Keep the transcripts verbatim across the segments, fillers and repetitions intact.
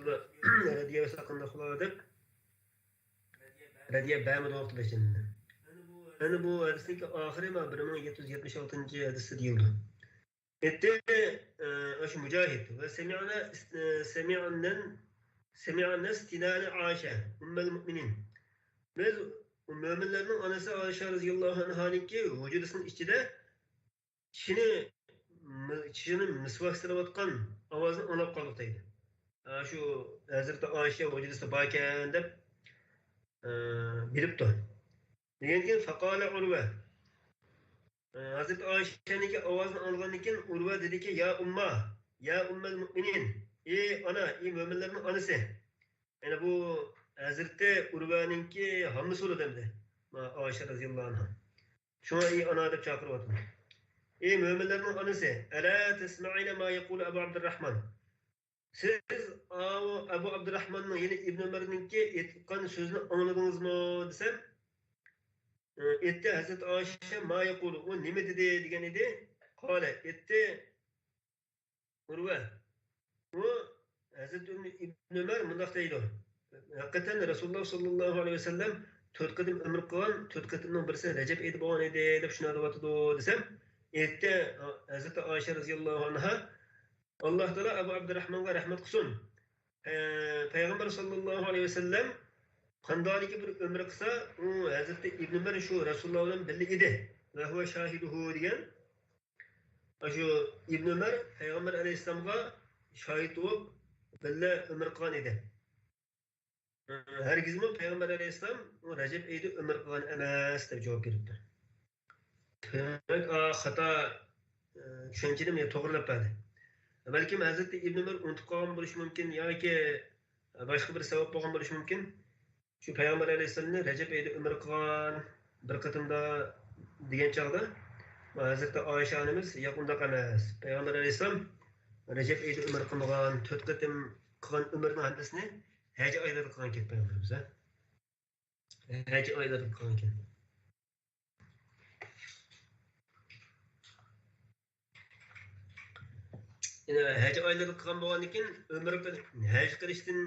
رەددىيە بەرسە قانداق بولار دەپ، رەددىيە بەرمىدى ۋاقتىدا ئىچىدە. يەنى بۇ ھەدىسنىڭكى ئاخىرى مانا بىر مىڭ يەتتە يۈز يەتمىش ئالتىنچى ھەدىستە دېيىلدى. ئېيتتى، ئاشۇ مۇجاھىد ۋە سەمىئنا، سەمىئنەن، سەمىئنە استىنانە ئائىشە، ئۇممەل مۇئمىنىن. بىز مۆمىنلەرنىڭ ئانىسى ئائىشە رەزىياللاھۇ ئەنھانىڭكى ھۇجرىسىنىڭ ئىچىدە چىشىنى، چىشىنى مىسۋاك سېلىۋاتقان ئاۋازنى ئاڭلاپ قالدۇق دەيدۇ. ئاشۇ ھەزرىتى ئائىشە ھۇجرىسىدا باركەن دەپ، ئە، بىلىپتۇ. دېگەندىكىن، فقال ئۇرۋە. ئە، ھەزرىتى ئائىشەنىڭكى ئاۋازىنى ئاڭلىغاندىن كېيىن ئۇرۋە دېدىكى، يا ئۇمما، يا ئۇممەل مۇئمىنىن. ئى ئانا، ئى مۆمىنلەرنىڭ ئانىسى. يەنى بۇ ھەزرىتى ئۇرۋەنىڭكى ھاممىسى بولىدۇ ئەمدى. ئائىشە رەزىياللاھۇ ئەنھا. شۇڭا ئى ئانا دەپ چاقىرىۋاتىدۇ. ئى مۆمىنلەرنىڭ ئانىسى، ئەلا تەسمەئىنە ما يەقۇلۇ ئەبۇ ئابدۇرراھمان. سىز ئاۋۇ ئەبۇ ئابدۇرراھماننىڭ، يەنى ئىبن ئۆمەرنىڭكى ئېيتقان سۆزىنى ئاڭلىدىڭىزمۇ دېسەم، ئېيتتى ھەزرىتى ئائىشە، ما يەقۇلۇ، ئۇ نېمە دېدى دېگەن ئىدى. قالە، ئېيتتى ئۇرۋە. ئۇ ھەزرىتى ئىبن ئۆمەر مۇنداق دەيدۇ، ھەقىقەتەن رەسۇلۇللاھ ساللاللاھۇ ئەلەيھى ۋەسەللەم تۆت قېتىم ئۆمرە قىلغان، تۆت قېتىمنىڭ بىرسى رەجەب ئېيىدا بولغان ئىدى دەپ شۇنداق دەۋاتىدۇ دېسەم، ئېيتتى ھەزرىتى ئائىشە رەزىياللاھۇ ئەنھا، ئاللاھ تائالا ئەبۇ ئابدۇراھمانغا رەھمەت قىلسۇن. پەيغەمبەر ساللاللاھۇ ئەلەيھى ۋەسەللەم قانداقكى بىر ئۆمرە قىلسا، ئۇ ھەزرىتى ئىبن ئۆمەر شۇ رەسۇلۇللاھ بىلەن بىللە ئىدى. ۋە ھۇۋە شاھىدۇھۇ دېگەن. ئاشۇ ئىبن ئۆمەر پەيغەمبەر ئەلەيھىسسالامغا شاھىت بولۇپ، بىللە ئۆمرە قىلغان ئىدى. ھەرگىزمۇ پەيغەمبەر ئەلەيھىسسالام ئۇ رەجەب ئېيىدا ئۆمرە قىلغان ئەمەس، دەپ جاۋاب بېرىپتۇ. دېمەك، ئا، خاتا، ئە، چۈشەنچىنى مانا توغرىلاپ بەردى. بەلكىم ھەزرىتى ئىبن ئۆمەر ئۇنتۇپ قالغان بولۇشى مۇمكىن ياكى باشقا بىر سەۋەب بولغان بولۇشى مۇمكىن. شۇ پەيغەمبەر ئەلەيھىسسالامنى رەجەب ئېيىدا ئۆمرە قىلغان بىر قېتىمدا دېگەن چاغدا، ھەزرىتى ئائىشە ئانىمىز، ياق، ئۇنداق ئەمەس. پەيغەمبەر ئەلەيھىسسالام رەجەب ئېيىدا ئۆمرە قىلمىغان، تۆت قېتىم قىلغان ئۆمرىنىڭ ھەممىسىنى ھەج ئايلىرىدا قىلغان ئىكەن پەيغەمبىرىمىز، ھە؟ ھەج ئايلىرىدا قىلغان ئىكەن. يەنە ھەج ئايلىرىدا قىلغان بولغاندىن كېيىن، ئۆمرە قىل-، ھەج قىلىشتىن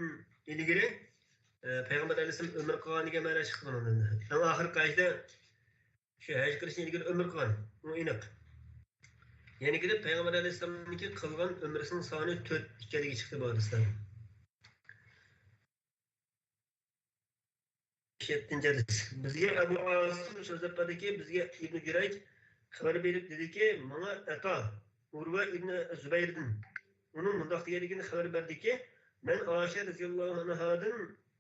ئىلگىرى، ئە، پەيغەمبەر ئەلەيھىسسالام ئۆمرە قىلغان دېگەن مەنە چىقىدۇ مۇندىن. ئەڭ ئاخىرقى ھەجدە شۇ ھەج قىلىشتىن ئىلگىرى ئۆمرە قىلغان. ئۇ ئېنىق. يەنە كېلىپ پەيغەمبەر ئەلەيھىسسالامنىڭكى قىلغان ئۆمرىسىنىڭ سانى تۆت ئىكەنلىكى چىقتى بۇ ھەدىستىن. يەتتىنچى ھەدىس. بىزگە ئەبۇ ئاسىم سۆزلەپ بەردىكى، بىزگە ئىبنى جۈرەيج خەۋەر بېرىپ دېدىكى، ماڭا ئەتا، ئۇرۋە ئىبنى زۇبەيردىن ئۇنىڭ مۇنداق دېگەنلىكىنى خەۋەر بەردىكى، مەن ئائىشە رەزىياللاھۇ ئەنھادىن،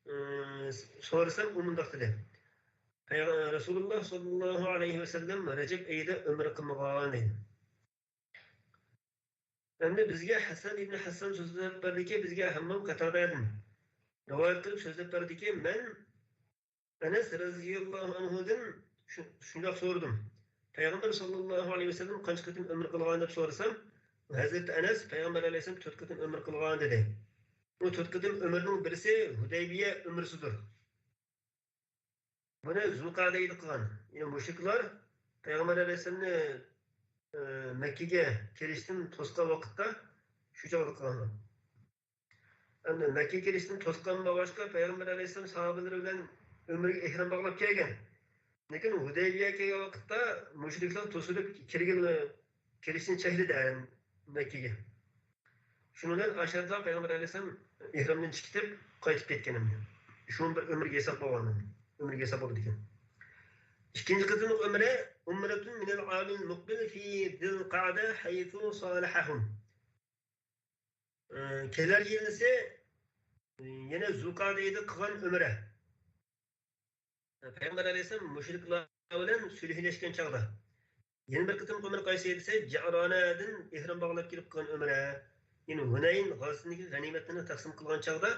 ئى، سورىسام، ئۇ مۇنداق دېدى، پەيغە-، رەسۇلۇللاھ ساللاللاھۇ ئەلەيھى ۋەسەللەم رەجەب ئېيىدا ئۆمرە قىلمىغان دېدى. ئەمدى بىزگە ھەسەن ئىبنى ھەسسان سۆزلەپ بەردىكى، بىزگە ھەممام قاتادەدىن رىۋايەت قىلىپ سۆزلەپ بەردىكى، مەن ئەنەس رەزىياللاھۇ ئەنھۇدىن شۇ-، شۇنداق سورىدىم، پەيغەمبەر ساللاللاھۇ ئەلەيھى ۋەسەللەم قانچە قېتىم ئۆمرە قىلغان دەپ سورىسام، ھەزرىتى ئەنەس پەيغەمبەر ئەلەيھىسسالام تۆت قېتىم ئۆمرە قىلغان دېدى. بۇ تۆت قېتىم ئۆمرىنىڭ بىرسى ھۇدەيبىيە ئۆمرىسىدۇر. بۇنى زۇلقەدە ئېيىدا قىلغان. يەنى مۇشرىكلار پەيغەمبەر ئەلەيھىسسالامنى، ئە، مەككىگە كىرىشتىن توسقان ۋاقىتتا شۇ چاغدا قىلغان. ئەمدى مەككىگە كىرىشتىن توسقان بولغاچقا، پەيغەمبەر ئەلەيھىسسالام ساھابىلىرى بىلەن ئۆمرىگە ئېھرام باغلاپ كەلگەن. لېكىن ھۇدەيبىيە كەلگەن ۋاقىتتا مۇشرىكلار توسۇلۇپ كىرگىلى، كىرىشنى چەكلىدى مەككىگە. شۇنىڭ بىلەن ئاشۇ پەيغەمبەر ئەلەيھىسسالام ئېھرامدىن چىقىپ قايتىپ كەتكەن ئەمدى. شۇ بىر ئۆمرىگە ھېساب بولغان، ئۆمرىگە ھېساب بولىدىكەن. ئىككىنچى قېتىملىق ئۆمرە، ئۇمرەتۇن مىنەل ئامىل مۇقبىل فى زىلقەدە ھەيسۇ سالەھەھۇم. ئى، كېلەر يىلىسى، ئى، يەنە زۇلقەدە ئېيىدا قىلغان ئۆمرە. پەيغەمبەر ئەلەيھىسسالام مۇشرىكلار بىلەن سۈلھىلەشكەن چاغدا. يەنە بىر قېتىم ئۆمرە قايسى دېسە، جەئرانەدىن ئېھرام باغلاپ كېلىپ قىلغان ئۆمرە. يەنى ھۇنەين غازىسىدىكى غەنىيمەتلەرنى تەقسىم قىلغان چاغدا،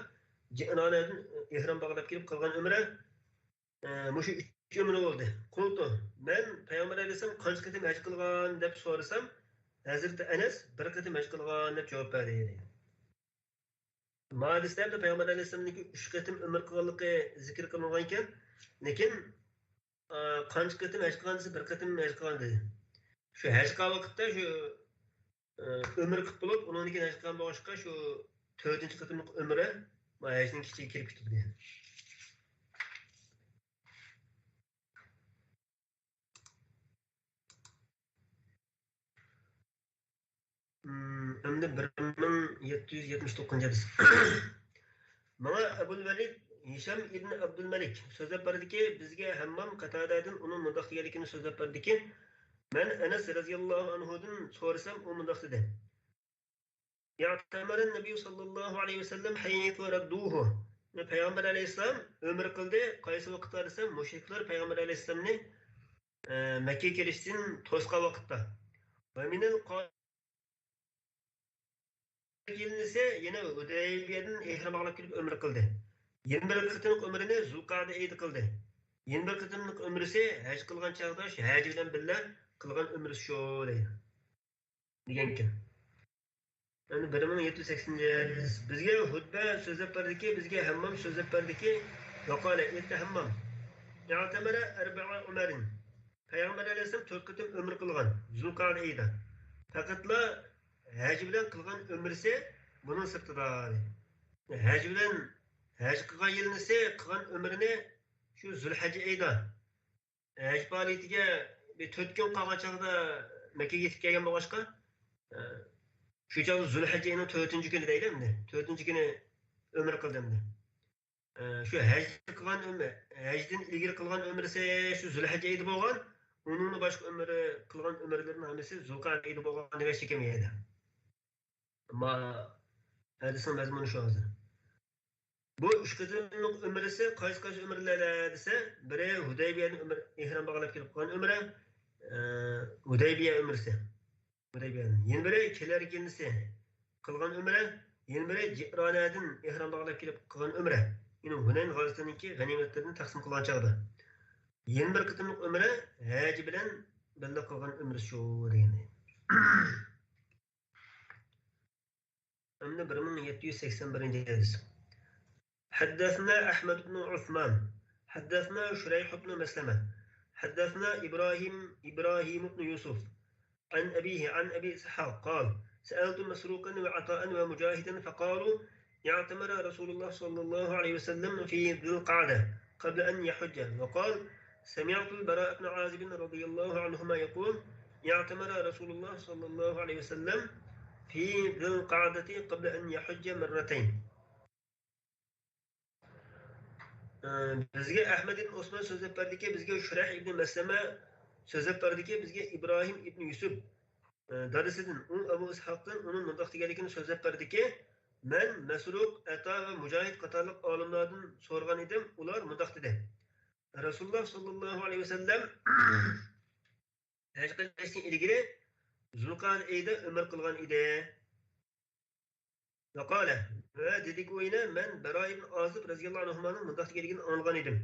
جەئرانەدىن ئېھرام باغلاپ كېلىپ قىلغان ئۆمرە. ئە، مۇشۇ ئۈچ ئۆمرە بولدى. قۇلتۇ، مەن پەيغەمبەر ئەلەيھىسسالام قانچە قېتىم ھەج قىلغان دەپ سورىسام، ھەزرىتى ئەنەس بىر قېتىم ھەج قىلغان دەپ جاۋاب بەردى. ما ھەدىستە پەيغەمبەر ئەلەيھىسسالامنىڭكى ئۈچ قېتىم ئۆمرە قىلغانلىقى زىكىر قىلىنغان ئىكەن، لېكىن، ئا، قانچە قېتىم ھەج قىلغان دېسە، بىر قېتىم ھەج قىلغان دېدى. شۇ ھەج قىلغان ۋاقىتتا شۇ، ئا، ئۆمرە قىلىپ بولۇپ، ئۇنىڭدىن كېيىن ھەج قىلغان بولغاچقا، شۇ تۆتىنچى قېتىملىق ئۆمرى، ما، ھەجنىڭ ئىچىگە كىرىپ كېتىدۇ دېگەن. ئەمدى بىر مىڭ يەتتە يۈز يەتمىش توققۇزىنچى ھەدىس. ماڭا ئەبۇل ۋەلىد ھىشام ئىبن ئابدۇل مەلىك سۆزلەپ بەردىكى، بىزگە ھەممام قەتادەدىن ئۇنىڭ مۇنداق دېگەنلىكىنى سۆزلەپ بەردىكى، مەن ئەنەس رەزىياللاھۇ ئەنھۇدىن سورىسام، ئۇ مۇنداق دېدى. اعتمر النبي صلى الله عليه وسلم حيث ردوه. پەيغەمبەر ئەلەيھىسسالام ئۆمرە قىلدى. قايسى ۋاقىتتا دېسە، مۇشرىكلار پەيغەمبەر ئەلەيھىسسالامنى، ئە، مەككىگە كېلىشتىن توسقان ۋاقىتتا. ومن القا-، يىلىنىسى يەنە ھۇدەيبىيەدىن ئېھرام باغلاپ كېلىپ ئۆمرە قىلدى. يەنە بىر قېتىملىق ئۆمرىنى زۇلقەئدە ئېيىدا قىلدى. يەنە بىر قېتىملىق ئۆمرىسى ھەج قىلغان چاغدا شۇ ھەج بىلەن بىللە قىلغان ئۆمرىسى شۇ دەيدۇ. دېگەنكەن. يەنى بىر مىڭ يەتتە يۈز سەكسەن بىزگە ھۇتبە سۆزلەپ بەردىكى، بىزگە ھەممام سۆزلەپ بەردىكى، ۋەقالە، ئېيتتى ھەممام. ئەتەمەرە ئەربەئە ئۇمەرىن. پەيغەمبەر ئەلەيھىسسالام تۆت قېتىم ئۆمرە قىلغان، زۇلقەئدە ئېيىدا. پەقەتلا ھەج بىلەن قىلغان ئۆمرىسى بۇنىڭ سىرتىدا. ھەج بىلەن، ھەج قىلغان يىلىنىسى قىلغان ئۆمرىنى شۇ زۇلھەججە ئېيىدا ھەج پائالىيىتىگە بىر تۆت كۈن قالغان چاغدا مەككىگە يېتىپ كەلگەن بولغاچقا، ئە، شۇ چاغدا زۇلھەججە ئېيىنىڭ تۆتىنچى كۈنى دەيلى ئەمدى. تۆتىنچى كۈنى ئۆمرە قىلدى ئەمدى. ئە، شۇ ھەج قىلغان ئۆمرە، ھەجدىن ئىلگىرى قىلغان ئۆمرىسى شۇ زۇلھەججە ئېيىدا بولغان. ئۇنىڭدىن باشقا ئۆمرە قىلغان ئۆمرىلىرىنىڭ ھەممىسى زۇلقەئدە ئېيىدا بولغان دېگەن شەك يەردە. ئەمما ھەدىسنىڭ مەزمۇنى شۇ ھازىر. بۇ ئۈچ قېتىملىق ئۆمرىسى قايسى، قايسى ئۆمرىلەردە دېسە، بىرى ھۇدەيبىيەدىن ئۆمرە، ئېھرام باغلاپ كېلىپ قىلغان ئۆمرە، ئە، ھۇدەيبىيە ئۆمرىسى. ھۇدەيبىيەدىن. يەنە بىرى كېلەر يىلىسى قىلغان ئۆمرە، يەنە بىرى جىئرانەدىن ئېھرام باغلاپ كېلىپ قىلغان ئۆمرە. يەنى ھۇنەين غازىتىنىڭكى غەنىيمەتلىرىنى تەقسىم قىلغان چاغدا. يەنە بىر قېتىملىق ئۆمرە ھەج بىلەن بىللە قىلغان ئۆمرىسى شۇ دېگەن. ئەمدى بىر مىڭ يەتتە يۈز سەكسەن بىرىنچى ھەدىس. حدثنا أحمد بن عثمان، حدثنا شريح بن مسلمة، حدثنا إبراهيم، إبراهيم بن يوسف، عن أبيه، عن أبي إسحاق قال: سألت مسروقا وعطاء ومجاهدا فقالوا: اعتمر رسول الله صلى الله عليه وسلم في ذي القعدة قبل أن يحج، وقال: سمعت البراء بن عازب رضي الله عنهما يقول: اعتمر رسول الله صلى الله عليه وسلم في ذي القعدة قبل أن يحج مرتين. ئى، بىزگە ئەھمەد ئىبن ئوسمان سۆزلەپ بەردىكى، بىزگە شۇرەيھ ئىبن مەسلەمە سۆزلەپ بەردىكى، بىزگە ئىبراھىم ئىبن يۈسۈپ، ئى، دادىسىدىن، ئۇ ئەبۇ ئىسھاقتىن ئۇنىڭ مۇنداق دېگەنلىكىنى سۆزلەپ بەردىكى، مەن مەسرۇق، ئەتا ۋە مۇجاھىد قاتارلىق ئالىملاردىن سورىغان ئىدىم، ئۇلار مۇنداق دېدى: رەسۇلۇللاھ ساللاللاھۇ ئەلەيھى ۋەسەللەم ھەج قىلىشتىن ئىلگىرى زۇلقەئدە ئېيىدا ئۆمرە قىلغان ئىدى. ۋەقالە، ۋە دېدىكى، ئۇ يەنە مەن بەرا ئىبن ئازىب رەزىياللاھۇ ئەنھۇمانىڭ مۇنداق دېگەنلىكىنى ئاڭلىغان ئىدىم.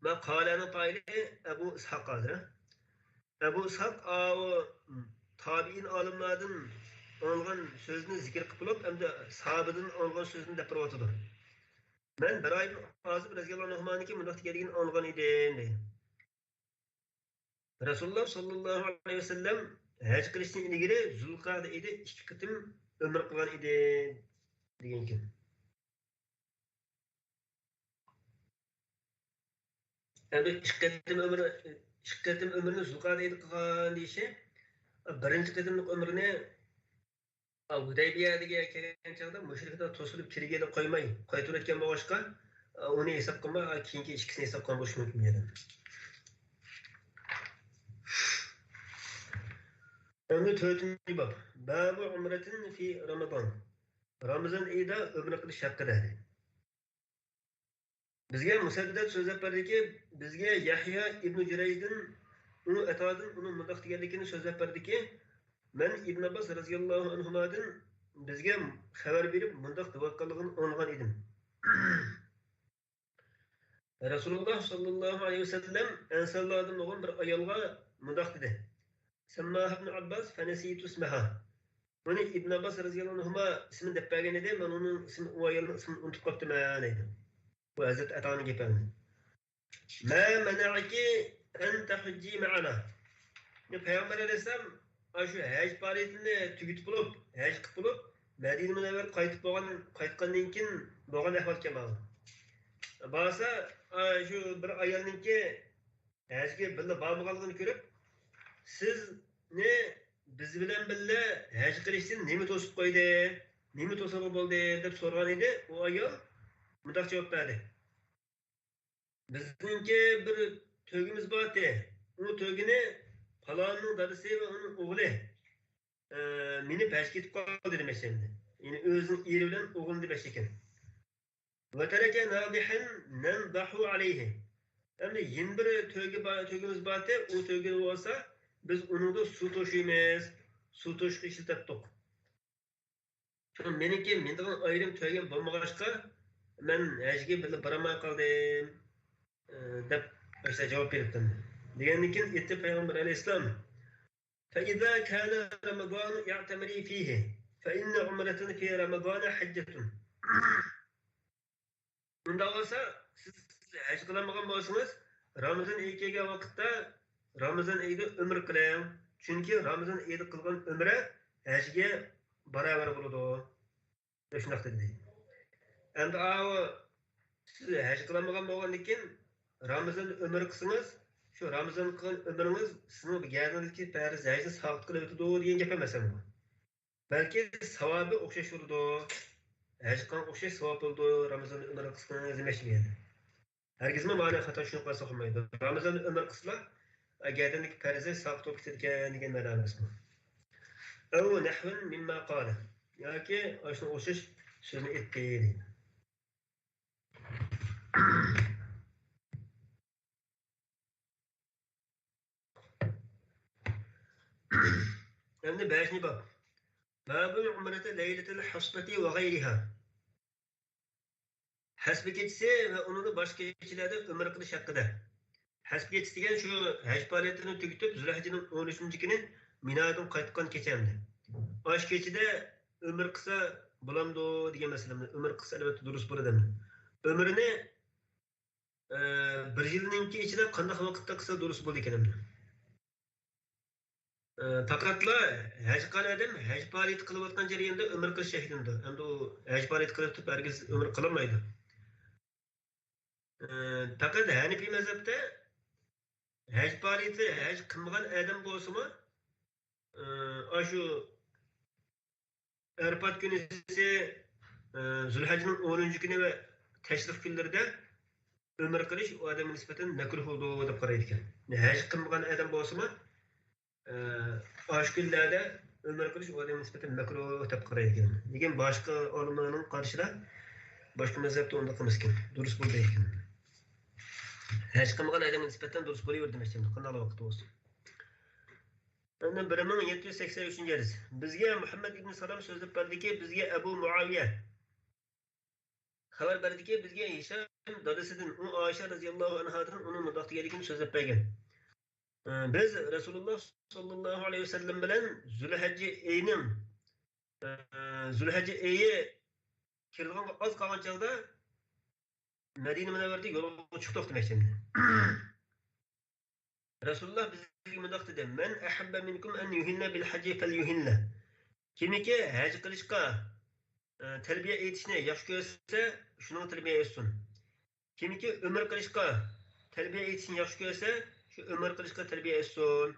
ما قالەنىڭ پائىلى ئەبۇ ئىسھاق ھازىر. ئەبۇ ئىسھاق ئاۋۇ تابىئىن ئالىملاردىن ئاڭلىغان سۆزنى زىكىر قىلىپ بولۇپ، ئەمدى ساھابىدىن ئاڭلىغان سۆزنى دەپ بېرىۋاتىدۇ. مەن بەرا ئىبن ئازىب رەزىياللاھۇ ئەنھۇمانىڭكى مۇنداق دېگەنلىكىنى ئاڭلىغان ئىدىم، دەيدۇ. رەسۇلۇللاھ ساللاللاھۇ ئەلەيھى ۋەسەللەم ھەج قىلىشتىن ئىلگىرى زۇلقەدە ئېيىدا ئىككى قېتىم ئۆمرە قىلغان ئىدى، دېگەنكەن. ئەمدى ئىككى قېتىم ئۆمرە، ئىككى قېتىم ئۆمرىنى زۇلقەدە ئېيىدا قىلغان دېيىشى، بىرىنچى قېتىملىق ئۆمرىنى ھۇدەيبىيەگە كەلگەن چاغدا مۇشرىكلار توسۇلۇپ كىرگىلى قويماي قايتۇرۇۋەتكەن بولغاچقا، ئۇنى ھېساب قىلماي، كېيىنكى ئىككىسىنى ھېساب قىلغان بولۇشى مۇمكىن بۇ يەردە. ئەمدى تۆتىنچى باب. باب عمرة في رمضان. رامىزان ئېيىدا ئۆمرە قىلىش ھەققىدە. بىزگە مۇسەددەد سۆزلەپ بەردىكى، بىزگە يەھيا ئىبنى جۈرەيجدىن، ئۇ ئەتادىن ئۇنىڭ مۇنداق دېگەنلىكىنى سۆزلەپ بەردىكى، مەن ئىبن ئابباس رەزىياللاھۇ ئەنھۇمادىن بىزگە خەۋەر بېرىپ مۇنداق دەۋاتقانلىقىنى ئاڭلىغان ئىدىم. رەسۇلۇللاھ ساللاللاھۇ ئەلەيھى ۋەسەللەم ئەنسارلاردىن بولغان بىر ئايالغا مۇنداق دېدى: سەمماھا ئىبن ئابباس فەنەسىيتۇ ئىسمەھا. بۇنى ئىبن ئابباس رەزىياللاھۇ ئەنھۇما ئىسمىنى دەپ بەرگەن ئىدى، مەن ئۇنىڭ ئىسمى، ئۇ ئايالنىڭ ئىسمىنى ئۇنتۇپ قاپتىمەن دەيدۇ. بۇ ھەزرەت ئەتانىڭ گېپى ئەمدى. ما منعك أن تحجي معنا. پەيغەمبەر ئەلەيھىسسالام ئاشۇ ھەج پائالىيىتىنى تۈگىتىپ بولۇپ، ھەج قىلىپ بولۇپ، مەدىنە مۇنەۋۋەرىگە قايتىپ بولغان، قايتقاندىن كېيىن بولغان ئەھۋالكەن ماۋۇ. بارسا، ئاشۇ بىر ئايالنىڭكى ھەجگە بىللە بارمىغانلىقىنى كۆرۈپ، «سىزنى بىز بىلەن بىللە ھەج قىلىشتىن نېمە توسۇپ قويدى؟ نېمە توسالغۇ بولدى؟» دەپ سورىغان ئىدى. ئۇ ئايال مۇنداق جاۋاب بەردى: «بىزنىڭكى بىر تۆگىمىز بارتى. ئۇ تۆگىنى پالاننىڭ دادىسى ۋە ئۇنىڭ ئوغلى، ئە، مېنى ھەجگە كېتىپ قالدى» دېمەكچى ئەمدى. يەنى ئۆزىنىڭ ئېرى بىلەن ئوغلىنى دېمەكچى ئىكەن. «وترك ناضحا ننضح عليه». ئەمدى يەنە بىر تۆگە بار، تۆگىمىز بارتى، ئۇ تۆگىنى بولسا بىز ئۇنىڭدا سۇ توشۇيمىز، سۇ توشۇشقا ئىشلىتەتتۇق. شۇڭا مېنىڭكى، مېنىڭ ئايرىم تۆگەم بولمىغاچقا، مەن ھەجگە بىللە بارالماي قالدىم، ئى، دەپ ئاشۇنداق جاۋاب بېرىپتۇ. دېگەندىن كېيىن ئېيتتى پەيغەمبەر ئەلەيھىسسالام: «فإذا كان رمضان اعتمري فيه، فإن عمرة في رمضان حجة». ئۇنداق بولسا، سىز ھەج قىلالمىغان بولسىڭىز، رامىزان ئېيى كەلگەن ۋاقىتتا رامىزان ئېيىدا ئۆمرە قىلىڭ. چۈنكى رامىزان ئېيىدا قىلغان ئۆمرە ھەجگە باراۋەر بولىدۇ. شۇنداق دېدى. ئەمدى ئاۋۇ سىز ھەج قىلالمىغان بولغاندىن كېيىن رامىزاندا ئۆمرە قىلسىڭىز، شۇ رامىزان قىلغان ئۆمرىڭىز سىزنىڭ گەدىنىڭىزدىكى پەرز ھەجنى ساقىت قىلىۋېتىدۇ دېگەن گەپ ئەمەس ئەمدى. بەلكى ساۋابى ئوخشاش بولىدۇ. ھەج قىلغانغا ئوخشاش ساۋاب بولىدۇ، رامىزاندا ئۆمرە قىلسىڭىز دېمەكچى بۇ يەردە. ھەرگىزمۇ مانا خاتا چۈشىنىپ قالسا بولمايدۇ. رامىزاندا ئۆمرە قىلسىلا، گەدىنىدىكى پەرزى ساقىت بولۇپ كېتىدىكەن دېگەن مەنە ئەمەسمۇ. «أو نحو مما قال». ياكى ئاشۇنىڭغا ئوخشاش سۆزنى ئېيتتى دەيدۇ. ئەمدى بەشىنچى باب. باب العمرة ليلة الحصبة وغيرها. ھەسبە كېچىسى ۋە ئۇنىڭدىن باشقا كېچىلەردە ئۆمرە قىلىش ھەققىدە. ھەسبە كېچىسى دېگەن شۇ ھەج پائالىيىتىنى تۈگىتىپ، زۇلھەججىنىڭ ئون ئۈچىنچى كۈنى مىنادىن قايتقان كېچە ئەمدى. ئاشۇ كېچىدە ئۆمرە قىلسا بولامدۇ دېگەن مەسىلە. ئۆمرە قىلسا ئەلۋەتتە دۇرۇس بولىدۇ ئەمدى. ئۆمرىنى، ئە، بىر يىلنىڭكى ئىچىدە قانداق ۋاقىتتا قىلسا دۇرۇس بولىدىكەن ئەمدى؟ ئە، پەقەتلا ھەج قىلغان ئادەم ھەج پائالىيىتى قىلىۋاتقان جەرياندا ئۆمرە قىلىش چەكلىنىدۇ. ئەمدى ئۇ ھەج پائالىيىتى قىلىۋېتىپ ھەرگىز ئۆمرە قىلالمايدۇ. ئە، پەقەت ھەنىپىي مەزھەپتە ھەج پائالىيىتى، ھەج قىلمىغان ئادەم بولسىمۇ، ئە، ئاشۇ ئەرپات كۈنىسى، ئە، زۇلھەججىنىڭ ئونىنچى كۈنى ۋە تەشرىق كۈنلىرىدە ئۆمرە قىلىش ئۇ ئادەمگە نىسبەتەن مەكرۇھ بولىدۇ دەپ قارايدىكەن. ھەج قىلمىغان ئادەم بولسىمۇ، ئە، ئاشۇ كۈنلەردە ئۆمرە قىلىش ئۇ ئادەمگە نىسبەتەن مەكرۇھ دەپ قارايدىكەن. لېكىن باشقا ئالىملارنىڭ قارىشىدا باشقا مەزھەپتە ئۇنداق ئەمەسكەن. دۇرۇس بولىدىكەن. ھەج قىلمىغان ئادەمگە نىسبەتەن دۇرۇس بولۇۋېرىدۇ دېمەكچى، قانداق ۋاقىت بولسۇن. ئەمدى بىر مىڭ يەتتە يۈز سەكسەن ئۈچىنچى ھەدىس. بىزگە مۇھەممەد ئىبن سالام سۆزلەپ بەردىكى، بىزگە ئەبۇ مۇئاۋىيە خەۋەر بەردىكى، بىزگە ھىشام دادىسىدىن، ئۇ ئائىشە رەزىياللاھۇ ئەنھادىن ئۇنىڭ مۇنداق دېگەنلىكىنى سۆزلەپ بەرگەن. ئى، بىز رەسۇلۇللا ساللاللاھۇ ئەلەيھى ۋەسەللەم بىلەن زۇلھەججە ئېيىنىڭ، ئى، زۇلھەججە ئېيى كىرىدىغانغا ئاز قالغان چاغدا مەدىنە مۇنەۋۋەرىدە يولغا چىقتۇق دېمەكچى. رەسۇلۇللا بىزگە مۇنداق دېدى: «مەن ئەھەببە مىنكۇم ئەن يۇھىللە بىل ھەججى فەل يۇھىللە.» كىمكى ھەج قىلىشقا، ئە، تەلبىيە ئېيتىشنى ياخشى كۆرسە، شۇنىڭغا تەلبىيە ئېيتسۇن. كىمكى ئۆمرە قىلىشقا تەلبىيە ئېيتىشنى ياخشى كۆرسە، شۇ ئۆمرە قىلىشقا تەلبىيە ئېيتسۇن.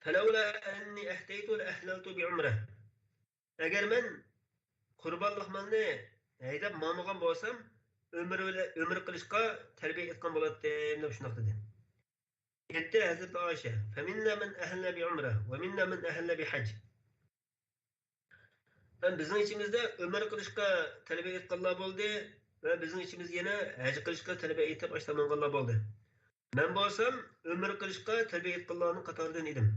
فەلەۋلا ئەننى ئەھدەيتۇ لەئەھلەلتۇ بىئۇمرە. ئەگەر مەن قۇربانلىق مالنى ھەيدەپ ماڭمىغان بولسام، ئۆمرە بىلەن، ئۆمرە قىلىشقا تەلبىيە ئېيتقان بولاتتىم، دەپ شۇنداق دېدى. ئېيتتى ھەزرىتى ئائىشە: فمنا من أهل بعمرة ومنا من أهل بحج. ھەم بىزنىڭ ئىچىمىزدە ئۆمرە قىلىشقا تەلبىيە ئېيتقانلار بولدى ۋە بىزنىڭ ئىچىمىزدە يەنە ھەج قىلىشقا تەلبىيە ئېيتىپ ئاشتا ماڭغانلار بولدى. مەن بولسام ئۆمرە قىلىشقا تەلبىيە ئېيتقانلارنىڭ قاتارىدىن ئىدىم.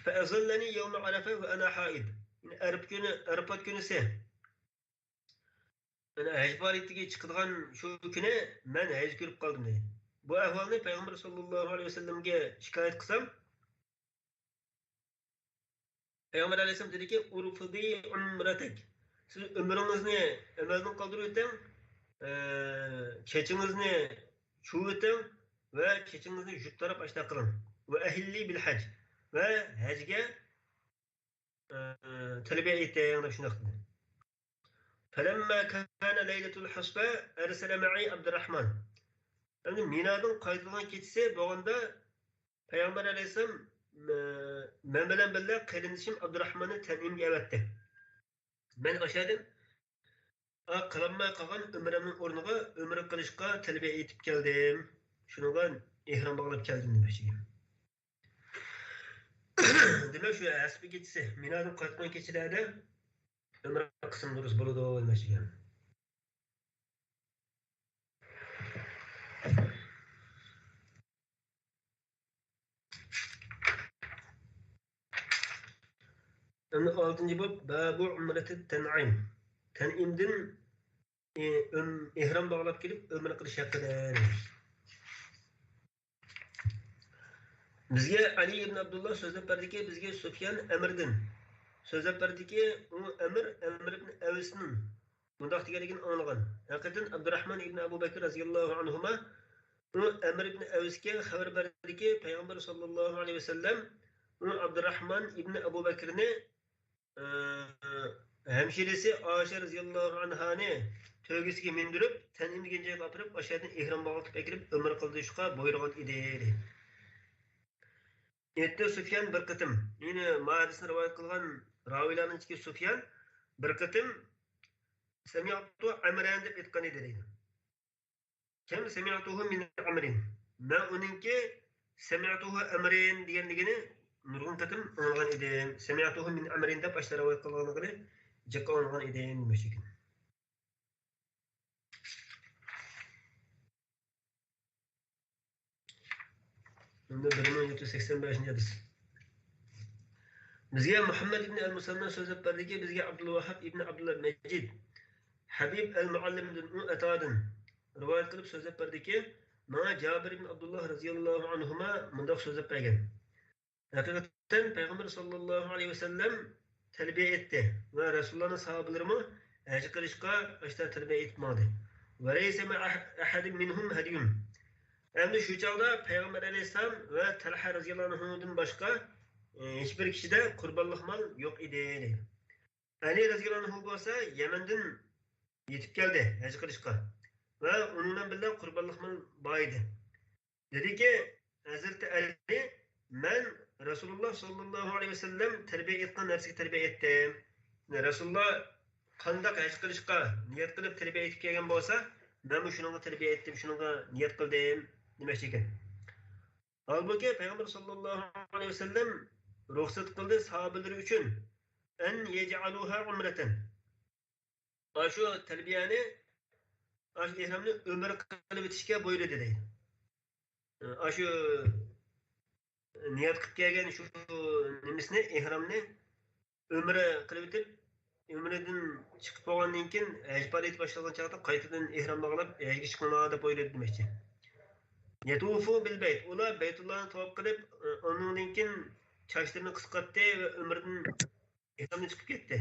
فأظلني يوم عرفة وأنا حائض. يەنى ئەرەپە كۈنى، ئەرەپات كۈنىسى، يەنى ھەج پائالىيىتىگە چىقىدىغان شۇ كۈنى مەن ھەيز كۆرۈپ قالدىم، دېدى. بۇ ئەھۋالنى پەيغەمبەر ساللاللاھۇ ئەلەيھى ۋەسەللەمگە شىكايەت قىلسام، پەيغەمبەر ئەلەيھىسسالام دېدىكى، ارفضي عمرتك. سىز ئۆمرىڭىزنى ئەمەلدىن قالدۇرۇۋېتىڭ، ئە، چېچىڭىزنى چۇۋۇۋېتىڭ ۋە چېچىڭىزنى يۇيۇپ تاراپ ئاشۇنداق قىلىڭ. وأهلي بالحج. ۋە ھەجگە، ئە، تەلبىيە ئېيتىڭ دەپ شۇنداق دېدى. فلما كان ليلة الحصباء أرسل معي عبد الرحمن. ئەمدى مىنادىن قايتىدىغان كېچىسى بولغاندا، پەيغەمبەر ئەلەيھىسسالام، ئە، مەن بىلەن بىللە قېرىندىشىم ئابدۇراخماننى تەنئىمگە ئەۋەتتى. مەن ئاشۇ يەردىن، ئا، قىلالماي قالغان ئۆمرەمنىڭ ئورنىغا ئۆمرە قىلىشقا تەلبىيە ئېيتىپ كەلدىم. شۇنىڭغا ئېھرام باغلاپ كەلدىم دېمەكچى. دېمەك، شۇ ھەسپە كېچىسى، مىنادىن قايتقان كېچىلەردە ئۆمرە قىلسىمۇ دۇرۇس بولىدۇ دېمەكچى. ئەمدى ئالتىنچى باب، بابۇ ئۇمرەتى تەنئىم. تەنئىمدىن، ئى، ئۆم-، ئېھرام باغلاپ كېلىپ ئۆمرە قىلىش ھەققىدە. بىزگە ئەلى ئىبن ئابدۇللا سۆزلەپ بەردىكى، بىزگە سۇفيان ئەمىردىن سۆزلەپ بەردىكى، ئۇ ئەمىر، ئەمىر ئىبن ئەۋسنىڭ مۇنداق دېگەنلىكىنى ئاڭلىغان. ھەقىقەتەن ئابدۇراخمان ئىبن ئەبۇ بەكر رەزىياللاھۇ ئەنھۇما ئۇ ئەمىر ئىبن ئەۋسكە خەۋەر بەردىكى، پەيغەمبەر ساللاللاھۇ ئەلەيھى ۋەسەللەم ئۇ ئابدۇراخمان ئىبن ئەبۇ بەكرنى، ئى، ھەمشىرىسى ئائىشە رەزىياللاھۇ ئەنھانى تۆگىسىگە مىندۈرۈپ، تەنئىم دېگەن جايغا ئاپىرىپ، ئاشۇ يەردىن ئېھرام باغلىتىپ ئەكىرىپ ئۆمرە قىلدۇرۇشقا بۇيرۇغان ئىدى. ئېيتتى سۇفيان بىر قېتىم، يەنى ما ھەدىسنى رىۋايەت قىلغان راۋىيلارنىڭ ئىچىدىكى سۇفيان بىر قېتىم سەمىئتۇ ئەمرەن دەپ ئېيتقان ئىدى دەيدۇ. كىم؟ سەمىئتۇھۇ مىن ئەمرىن. مەن ئۇنىڭكى سەمىئتۇھۇ ئەمرىن دېگەنلىكىنى نۇرغۇن قېتىم ئاڭلىغان ئىدىم. سەمىئتۇھۇ مىن ئەمرىن دەپ ئاشۇنداق رىۋايەت قىلغانلىقىنى جىققا ئاڭلىغان ئىدىم دېمەكچى ئىكەن. ئەمدى بىر مىڭ يەتتە يۈز سەكسەن بەشىنچى ھەدىس. بىزگە مۇھەممەد ئىبن ئەل مۇسەننا سۆزلەپ بەردىكى، بىزگە ئابدۇلۋاھاب ئىبن ئابدۇللا مەجىد، ھەبىب ئەل مۇئەللىمدىن، ئۇ ئەتادىن رىۋايەت قىلىپ سۆزلەپ بەردىكى، ماڭا جابىر ئىبن ئابدۇللا رەزىياللاھۇ ئەنھۇما مۇنداق سۆزلەپ بەرگەن. ھەقىقەتەن پەيغەمبەر ساللاللاھۇ ئەلەيھى ۋەسەللەم تەلبىيە ئېيتتى ۋە رەسۇلۇللانىڭ ساھابىلىرىمۇ ھەج قىلىشقا ئاشتا تەلبىيە ئېيتىپ ماڭدى. وليس مع أح-، أحد منهم هدي. ئەمدى شۇ چاغدا پەيغەمبەر ئەلەيھىسسالام ۋە تەلھە رەزىياللاھۇ ئەنھۇدىن باشقا، ئى، ھېچبىر كىشىدە قۇربانلىق مال يوق ئىدى، دەيدۇ. ئەلى رەزىياللاھۇ ئەنھۇ بولسا يەمەندىن يېتىپ كەلدى ھەج قىلىشقا ۋە ئۇنىڭ بىلەن بىللە قۇربانلىق مال بار ئىدى. دېدىكى، ھەزرىتى ئەلى، مەن رەسۇلۇللا ساللاللاھۇ ئەلەيھى ۋەسەللەم تەربىيە ئېيتقان نەرسىگە تەربىيە ئېيتتىم. رەسۇلۇللا قانداق ھەج قىلىشقا نىيەت قىلىپ تەربىيە ئېيتىپ كەلگەن بولسا، مەنمۇ شۇنىڭغا تەربىيە ئېيتتىم، شۇنىڭغا نىيەت قىلدىم دېمەكچى ئىكەن. ھالبۇكى، پەيغەمبەر ساللاللاھۇ ئەلەيھى ۋەسەللەم رۇخسەت قىلدى ساھابىلىرى ئۈچۈن، أن يجعلوها عمرة. ئاشۇ تەلبىيەنى، ئاشۇ ئېھرامنى ئۆمرە قىلىۋېتىشكە بۇيرۇدى دەيدۇ. ئاشۇ نىيەت قىلىپ كەلگەن شۇ نېمىسىنى، ئېھرامنى ئۆمرە قىلىۋېتىپ، ئۆمرىدىن چىقىپ بولغاندىن كېيىن، ھەج پائالىيىتى باشلانغان چاغدا قايتىدىن ئېھرام باغلاپ، ھەجگە چىقىڭلار دەپ بۇيرۇدى دېمەكچى. يەتۇفۇ بىل بەيت، ئۇلار بەيتۇللانى تاۋاپ قىلىپ، ئۇنىڭدىن كېيىن چاچلىرىنى قىسقارتتى ۋە ئۆمرىدىن ئېھرامدىن چىقىپ كەتتى.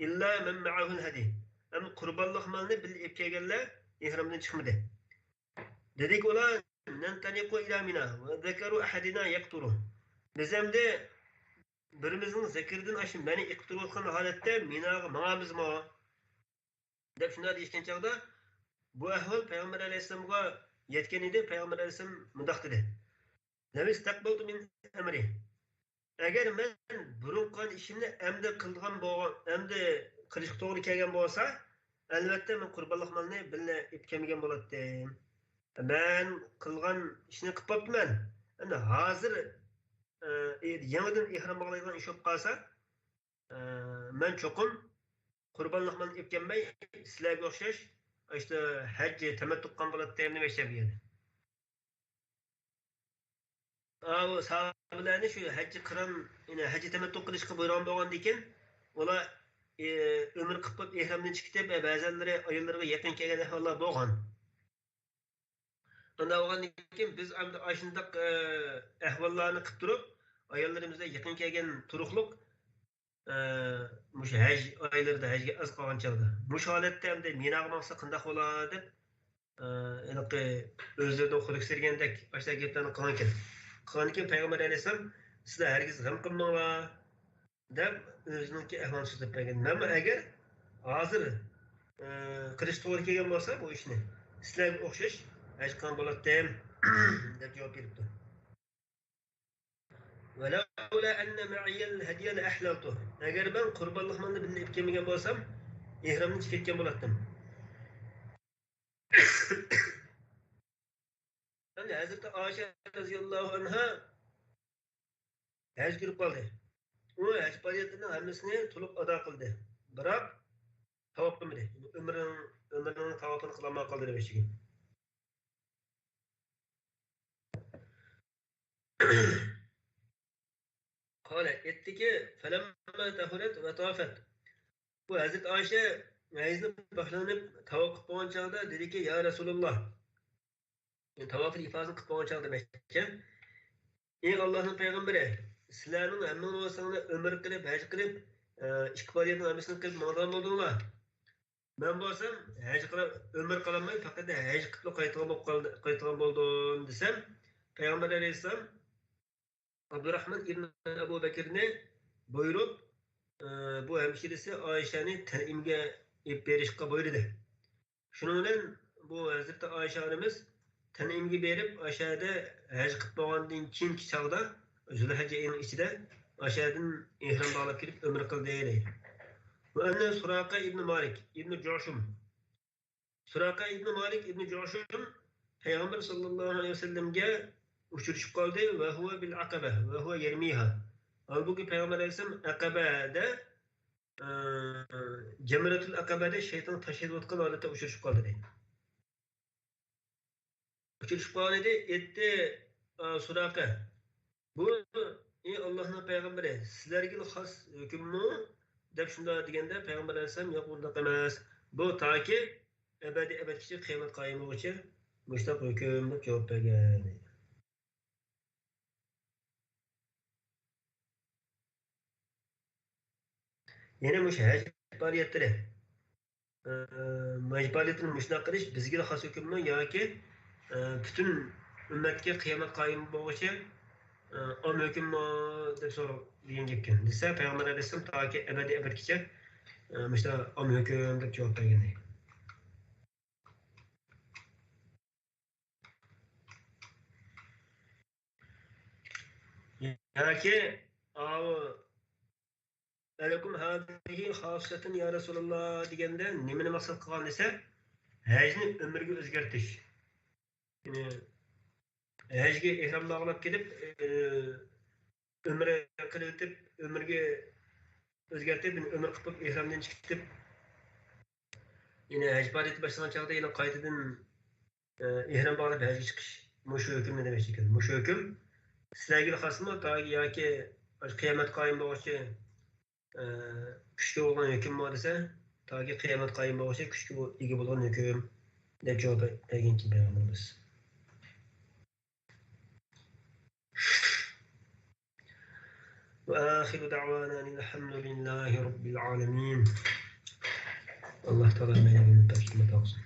إلا من معه الهدي. ئەمما قۇربانلىق مالنى بىللە ئېلىپ كەلگەنلەر ئېھرامدىن چىقمىدى. دېدىكى ئۇلار، ننطلق إلى منى وذكر أحدنا يقطر. بىز ئەمدى بىرىمىزنىڭ زەكىرىدىن ئاشۇ مەنى ئېقىپ تۇرۇۋاتقان ھالەتتە مىناغا ماڭامىزمۇ؟ دەپ شۇنداق دېيىشكەن چاغدا، بۇ ئەھۋال پەيغەمبەر ئەلەيھىسسالامغا يەتكەن ئىدى. پەيغەمبەر ئەلەيھىسسالام مۇنداق دېدى. لو استقبلت من أمري. ئەگەر مەن بۇرۇن قىلغان ئىشىمنى ئەمدى قىلىدىغان بولغان، ئەمدى قىلىشقا توغرا كەلگەن بولسا، ئەلۋەتتە مەن قۇربانلىق مالنى بىللە ئېلىپ كەلمىگەن بولاتتىم. مەن قىلغان ئىشنى قىلىپ بوپتىمەن. ئەمدى ھازىر، ئە، يېڭىدىن ئېھرام باغلايدىغان ئىش بولۇپ قالسا، ئە، مەن چوقۇم قۇربانلىق مالنى ئېلىپ كەلمەي، سىلەرگە ئوخشاش، ئاشۇ ھەج تەمەتتۇ قىلغان بولاتتىم دېمەكچى بۇ يەردە. ئاۋۇ ساھابىلەرنى شۇ ھەججى قىران، يەنى ھەججى تەمەتتۇ قىلىشقا بۇيرۇغان بولغاندىكىن، ئۇلار، ئى، ئۆمرە قىلىپ بولۇپ ئېھرامدىن چىقىپ كېتىپ، بەزەنلىرى ئاياللىرىغا يېقىن كەلگەن ئەھۋاللار بولغان. ئۇنداق بولغاندىن كېيىن بىز ئەمدى ئاشۇنداق، ئە، ئەھۋاللارنى قىلىپ تۇرۇپ، ئاياللىرىمىزغا يېقىن كەلگەن تۇرۇقلۇق، ئە، مۇشۇ ھەج ئايلىرىدا، ھەجگە ئاز قالغان چاغدا، مۇشۇ ھالەتتە ئەمدى مىناغا ماڭسا قانداق بولا دەپ، ئە، ھېلىقى ئۆزلىرىدىن خۇدۈكسىرىگەندەك ئاشۇنداق گەپلەرنى قىلغانىكەن. قىلغاندىكىن پەيغەمبەر ئەلەيھىسسالام سىلەر ھەرگىز غەم قىلماڭلار، دەپ ئۆزىنىڭكى ئەھۋالىنى سۆزلەپ بەرگەن. مەنمۇ ئەگەر ھازىر، ئى، قىلىش توغرا كەلگەن بولسا بۇ ئىشنى، سىلەرگە ئوخشاش ھەج قىلغان بولاتتىم، دەپ جاۋاب بېرىپتۇ. ولولا أن معي الهدي لأحللت. ئەگەر مەن قۇربانلىق مالنى بىللە ئېلىپ كەلمىگەن بولسام، ئېھرامدىن چىقىپ كەتكەن بولاتتىم. ئەمدى ھەزرىتى ئائىشە رەزىياللاھۇ ئەنھا ھەج كىرىپ قالدى. ئۇ ھەج پارىيەتلىرىنىڭ ھەممىسىنى تولۇق ئادا قىلدى. بىراق تاۋاپ قىلمىدى. ئۆمرىنىڭ، ئۆمرىنىڭ تاۋاپىنى قىلالماي قالدى دېمەكچىكەن. قال، ئېيتتىكى، فلما طهرت وطافت. بۇ ھەزرىتى ئائىشە ھەيزنى باشلىنىپ تاۋاپ قىلىپ بولغان چاغدا دېدىكى، يا رەسۇلاللا، يەنى تاۋاپىل ئىفازىنى قىلىپ بولغان چاغدا دېمەككەن. ئى ئاللاھنىڭ پەيغەمبىرى، سىلەرنىڭ ھەممىڭلار بولساڭلار ئۆمرە قىلىپ، ھەج قىلىپ، ئىككى پارىيەتنىڭ ھەممىسىنى قىلىپ ماڭىدىغان بولدۇڭلار. مەن بولسام ھەج قىلىپ، ئۆمرە قىلالماي، پەقەت ھەج قىلىپلا قايتىدىغان بولۇپ قالدى، قايتىدىغان بولدۇم دېسەم، پەيغەمبەر ئەلەيھىسسالام ئابدۇراخمان ئىبن ئەبۇ بەكرنى بۇيرۇپ، ئى، بۇ ھەمشىرىسى ئائىشەنى تەنئىمگە ئېلىپ بېرىشقا بۇيرۇدى. شۇنىڭ بىلەن بۇ ھەزرىتى ئائىشە ئانىمىز تەنئىمگە بېرىپ، ئاشۇ يەردە ھەج قىلىپ بولغاندىن كېيىنكى چاغدا، زۇلھەججە ئېيىنىڭ ئىچىدە ئاشۇ يەردىن ئېھرام باغلاپ كېلىپ ئۆمرە قىلدى، دەيدۇ. ۋە ئەننە سۇراقە ئىبن مالىك ئىبن جۇشۇم. سۇراقە ئىبن مالىك ئىبن جۇشۇم پەيغەمبەر ساللاللاھۇ ئەلەيھى ۋەسەللەمگە ئۇچرىشىپ قالدى. ۋە ھۇۋە بىل ئەقەبە، ۋە ھۇۋە يەرمىھا. ھالبۇكى، پەيغەمبەر ئەلەيھىسسالام ئەقەبەدە، ئە، جەمرەتۇل ئەقەبەدە شەيتان تاش ئېتىۋاتقان ھالەتتە ئۇچرىشىپ قالدى، دەيدۇ. ئۇچرىشىپ قالغان ئىدى، ئېيتتى، ئە، سۇراقە، بۇ، ئى ئاللاھنىڭ پەيغەمبىرى، سىلەرگىلا خاس ھۆكۈممۇ؟ دەپ شۇنداق دېگەندە، پەيغەمبەر ئەلەيھىسسالام، ياق، ئۇنداق ئەمەس. بۇ تاكى ئەبەدىي ئەبەدكىچە قىيامەت قايىم بولغۇچە مۇشۇنداق ھۆكۈم، دەپ جاۋاب بەرگەن. يەنە مۇشۇ ھەج پائالىيەتلىرى، ئى، ھەج پائالىيەتلىرىنى مۇشۇنداق قىلىش بىزگىلا خاس ھۆكۈممۇ ياكى، ئى، پۈتۈن ئۈممەتكە قىيامەت قايىم بولغۇچە، ئى، ئام ھۆكۈممۇ دەپ سورىغان دېگەن گەپكەن. دېسە، پەيغەمبەر ئەلەيھىسسالام تاكى ئەبەدىي ئەبەدكىچە، ئى، مۇشۇنداق ئام ھۆكۈم دەپ جاۋاب بەرگەن. ياكى، ئاۋۇ، ئەلەكۇم ھازىھى خاسسەتۇن يا رەسۇلاللا دېگەندە نېمىنى مەقسەت قىلغان دېسە، ھەجنى ئۆمرىگە ئۆزگەرتىش. يەنى ھەجگە ئېھرام باغلاپ كېلىپ، ئى، ئۆمرە قىلىۋېتىپ، ئۆمرىگە ئۆزگەرتىپ، يەنى ئۆمرە قىلىپ ئېھرامدىن چىقىپ، يەنى ھەج پائالىيىتى باشلانغان چاغدا يەنە قايتىدىن، ئە، ئېھرام باغلاپ ھەجگە چىقىش. مۇشۇ ھۆكۈمنى دېمەكچى ئىكەن. مۇشۇ ھۆكۈم سىلەرگىلا خاسمۇ؟ تا-، ياكى قىيامەت قايىم بولغۇچە، ئە، كۈچكە بولغان ھۆكۈممۇ دېسە، تاكى قىيامەت قايىم بولغۇچە كۈچكە بو-، ئىگە بولغان ھۆكۈم، دەپ جاۋاب بەرگەنكەن پەيغەمبىرىمىز. وآخر دعوانا أن الحمد لله رب العالمين. ئاللا تائالا ھەممىگە بەخت ئاتا قىلسۇن.